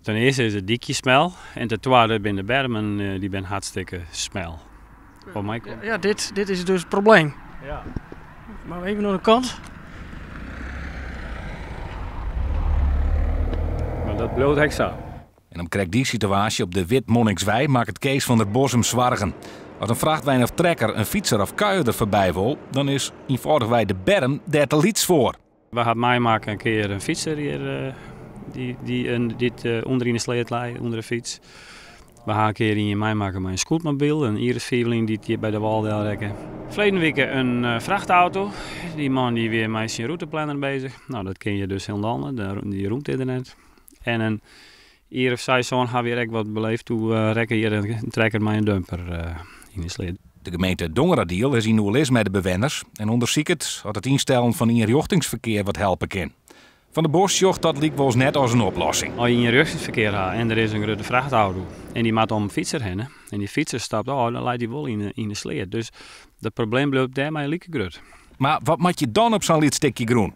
Ten earste is it dykje smel en ten twadde binne de bermen dy binne hartstikke smel. Foar my komt. Ja, dit, dit is dus it probleem. Ja. Maar even oan de kant. Mar dat bliuwt ek sa. En om krekt dy situaasje op de Witmonnikswei makket Kees van der Bos him soargen. As in frachtwein of trekker in fytser of kuierder foarby wol, dan is ynfâldichwei de berm dêr te lyts foar. We ha meimakke in kear in fytser hjir dy't ûnder yn de sleat lei, ûnder de fyts. We ha in kear ien meimakke mei in scootmobyl, in jier of fiif lyn, dy't hjir by de wâl del rekke. Ferleden wike in frachtauto. Dy man dy wie mei syn rûteplanner bezich. No, dat kin hjir dus hielendal net, dy rûmte is der net. En in jier of seis, sân ha we hjir ek wat beleefd. Doe rekke hjir in trekker mei in dumper yn de sleat. De gemeente Dongeradiel is yn oerlis mei de bewenners en ûndersiket oft it ynstellen fan ienrjochtingsferkear wat helpe kin. Van der Bos sjocht dat lykwols net as in oplossing. As je ienrjochtingsferkear ha en der is in grutte frachtauto en dy moat om in fytser hinne en dy fytser stapt ôf, dan leit dy wol yn de sleat. Dus dat probleem bliuwt dêrmei like grut. Mar wat moat je dan op sa'n lyts stikje grûn?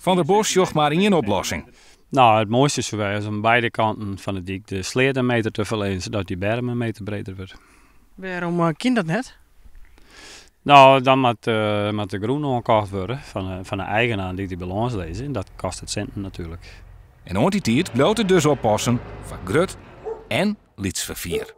Van der Bos sjocht mar ien oplossing. No, it moaiste soe wêze om beide kanten fan de dyk de sleat in meter te ferlegen, sadat dy berm in meter breder wurdt. Wêrom kin dat net? No, dan moat moat de grûn oankocht wurde fan de eigenaar dy't dy balâns lizze en dat kostet sinten natuerlik. En oant dy tiid bliuwt it dus oppassen foar grut en lyts ferfier.